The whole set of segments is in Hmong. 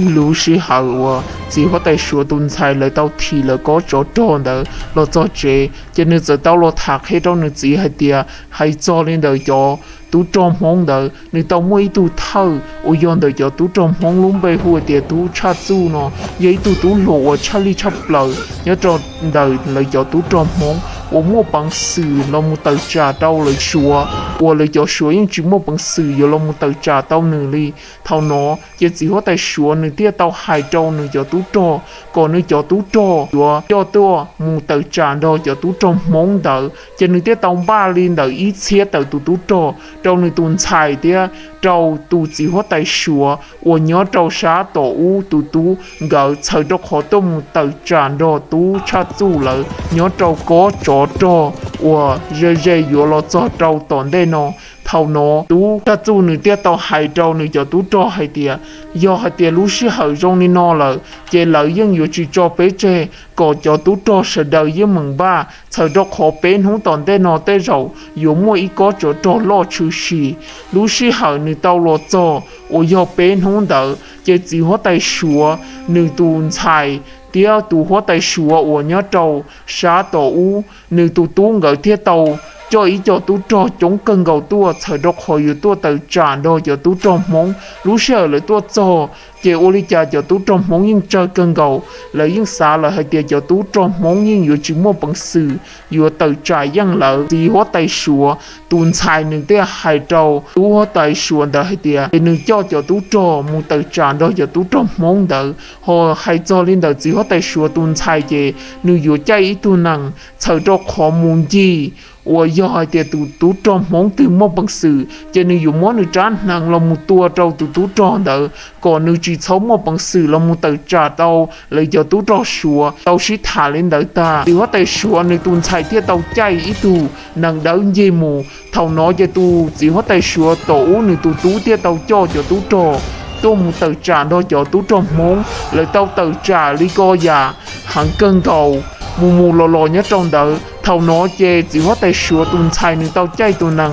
Lub sij hawm uas txiv huab tais Suav tus ntxhais lawv tau thim lawv kob tsov rog ntawd los txog tsev, ces nws txawm tau los tham qhia rau nws txiv hais tias hais txog li ntawm cov tub rog Hmoob ntawd, nws tau muaj ib tug thawj uas yog ntawm cov tub rog Hmoob lub npe hu tias tub Tshaj Txuj no, yog ib tug tub hluas uas tshaj lij tshaj plaws nyob rau ntawm lawv cov tub rog Hmoob uas muaj peev xwm los mus tawm tsam rau lawv Suav, uas lawv cov Suav yeej tsis muaj peev xwm yuav los mus tawm tsam tau nws li. Thaum no ces txiv huab tais Suav nws thiaj tau hais rau nws cov tub rog kom nws cov tub rog yuav coj tuaj mus tawm tsam nrog cov tub rog Hmoob ntawd, ces nws thiaj tau npaj li ntawm ib txhiab tawm tus tub rog rau nws tus ntxhais thiab rau tus txiv huab tais Suav uas nyob rau sab tom ub tus tub nkawd txhawm rau qhov tuaj mus tawm tsam nrog tub Tshaj Txuj lawv nyob rau kob tsov rog uas ze ze yuav los txog rau tom ntej no. Thaum no tub Tshaj Txuj nws thiaj tau hais rau nws cov tub rog hais tias yog hais tias lub sij hawm zoo li no lawm ces lawv yeej yuav tsis tso peb tseg, kom cov tub rog sawv daws yeej meem npaj, txhawm rau qhov peb hnub tom ntej no tej zaum yuav muaj ib kob tsov rog loj tshwm sim. Lub sij hawm nws tau los txog uas yog peb hnub ntawd ces txiv huab tais Suav nws tus ntxhais thiab tus huab tais Suav uas nyob rau sab tom ub nws tus tub nkawd thiaj tau coj ib co tub rog coob kawg nkaus tuaj, txhawm rau qhov yuav tuaj tawm tsam nrog cov tub rog Hmoob. Lub sij hawm lawv tuaj txog ces ua li cas cov tub rog Hmoob yeej tsawg kawg nkaus, lawv yeej xav lawm hais tias cov tub rog Hmoob yeej yuav tsis muaj peev xwm yuav tawm tsam yeej lawv. Txiv huab tais Suav tus ntxhais nws thiaj hais rau tub huab tais Suav ntawd hais tias ces nws coj cov tub rog mus tawm tsam nrog cov tub rog Hmoob ntawd. Ho hais txog li ntawm txiv huab tais Suav tus ntxhais ces nws yuav caij ib tug nees txhawm rau qhov mus ncig uas yog hais tias tus tub rog Hmoob twg muaj peev xwm ces nws yuav muab nws rab hneev los mus tua rau tus tub rog ntawd kom nws tsis txhob muaj peev xwm los mus tawm tsam tau lawv cov tub rog Suav. Tau sib tham li ntawd tag, txiv huab tais Suav nws tus ntxhais thiaj tau caij ib tug nees dawb ncig mus. Thaum no ces tus txiv huab tais Suav tom ub nws tus tub thiaj tau coj cov tub rog tuaj mus tawm tsam nrog cov tub rog Hmoob. Lawv tau tawm tsam li ko yam heev kawg nkaus mus mus los los nyob rau ntawd. Thaum no ces txiv huab tais Suav tus ntxhais nws tau caij tus nees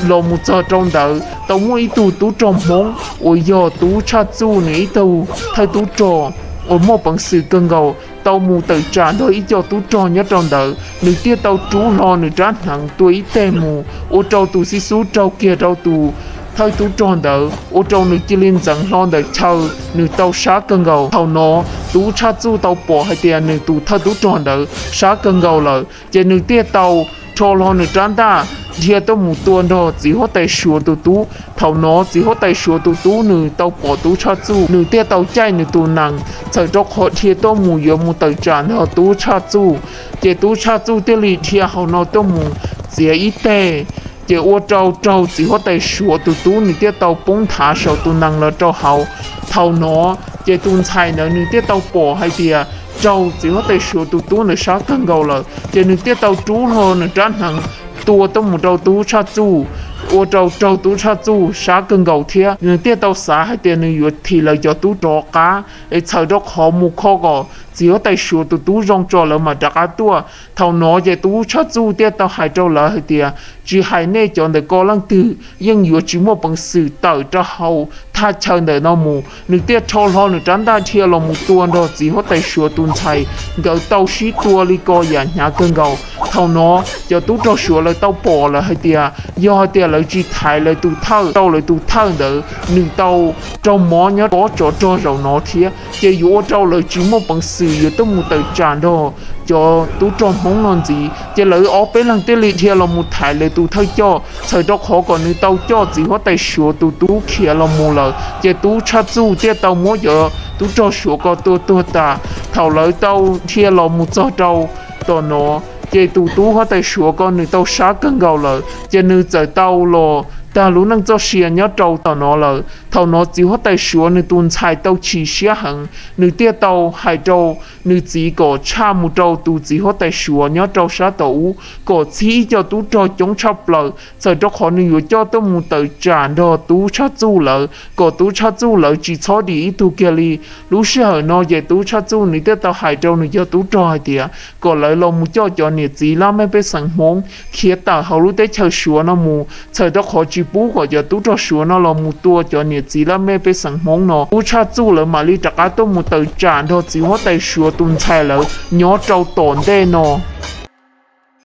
los mus txog rau ntawd, tau muaj ib tug tub rog Hmoob uas yog tub Tshaj Txuj nws ib tug thawj tub rog uas muaj peev xwm kawg nkaus tau mus tawm tsam nrog ib co tub rog nyob rau ntawd. Nws thiaj tau rub hlo nws rab hneev tua ib teg mus ua rau tus xib xub raug kiag rau tus thawj tub rog ntawd, ua rau nws cia li ntxeev hlo ntawm chaw, nws tau sab kawg nkaus. Thaum no tub Tshaj Txuj tau pom hais tias nws tus thawj tub rog ntawd sab kawg nkaus lawm, ces nws thiaj tau rho hlo nws rab ntaj dhia tuaj mus tua nrog txiv huab tais Suav tus tub. Thaum no txiv huab tais Suav tus tub nws tau pom tub Tshaj Txuj, nws thiaj tau caij nws tus nees txhawm rau qhov dhia tuaj mus yuav mus tawm tsam nrog tub Tshaj Txuj. Ces tub Tshaj Txuj thiaj li dhia hauv no tuaj mus txiav ib teg, ces ua rau raug txiv huab tais Suav tus tub nws thiaj tau poob nthav saum tus nees los rau hauv. Thaum no ces tus ntxhais ntawd nws thiaj tau pom hais tias raug txiv huab tais Suav tus tub ntawd sab kawg nkaus lawm, ces nws thiaj tau rub hlo nws rab hneev tua tuaj mus rau tub Tshaj Txuj, ua rau raug tub Tshaj Txuj sab kawg nkaus thiab. Nws thiaj tau xav hais tias nws yuav thim lawv cov tub rov qab es txhawm rau qhov mus kho kom txiv huab tais Suav tus tub zoo tso lawv mam rov qab tuaj. Thaum no ces tub Tshaj Txuj thiaj tau hais rau lawv hais tias tsis hais nej cov ntawm ko leej twg yeej yuav tsis muaj peev xwm tawm rau hauv thaj chaw ntawm no mus. Nws thiaj rho hlo nws rab ntaj dhia los mus tua nrog txiv huab tais Suav tus ntxhais, nkawd tau sib tua li ko yam hnyav kawg nkaus. Thaum no cov tub rog Suav lawv tau pom lawm hais tias yog hais tias lawv tsis thaiv lawv tus thawj rau lawv tus thawj ntawd nws tau raug mob nyob kob tsov rog zaum no thiab, ces yuav ua rau lawv tsis muaj peev xwm yuav tuaj mus tawm tsam nrog cov tub rog Hmoob no ntxiv. Ces lawv ob peb leeg thiaj li dhia los mus thaiv lawv tus thawj coj, txhawm rau qhov kom nws tau coj txiv huab tais Suav tus tub khiav los mus lawm. Ces tub Tshaj Txuj thiaj tau muab cov tub rog Suav ko tua tuag tas. Thaum lawv tau dhia los mus txog rau tom no, ces tus tub huab tais Suav ko nws tau sab kawg nkaus lawm, ces nws txawm tau los tag lub neej txoj sia nyob rau tom no lawm. Thaum no txiv huab tais Suav nws tus ntxhais tau chim siab heev, nws thiaj tau hais rau nws txiv kom tshaj mus rau tus txiv huab tais Suav nyob rau sab tom ub kom txhib ib co tub rog coob tshaj plaws, txhawm rau qhov nws yuav coj tuaj mus tawm tsam nrog tub Tshaj Txuj lawv, kom tub Tshaj Txuj lawv tsis txhob dim ib tug kiag li. Lub sij hawm no ces tub Tshaj Txuj nws thiaj tau hais rau nws cov tub rog hais tias kom lawv los mus coj cov niam txiv laj mej pej xeem Hmoob khiav tawm hauv lub teb chaws Suav no mus, txhawm rau qhov tsis pub kom cov tub rog Suav no los mus tua cov niam Txiv laj mej pej xeem Hmoob no ub tshaj txuj, lawv mam li rov qab tuaj mus tawm tsam nrog txiv huab tais Suav tus ntxhais lawv nyob rau tom ntej no.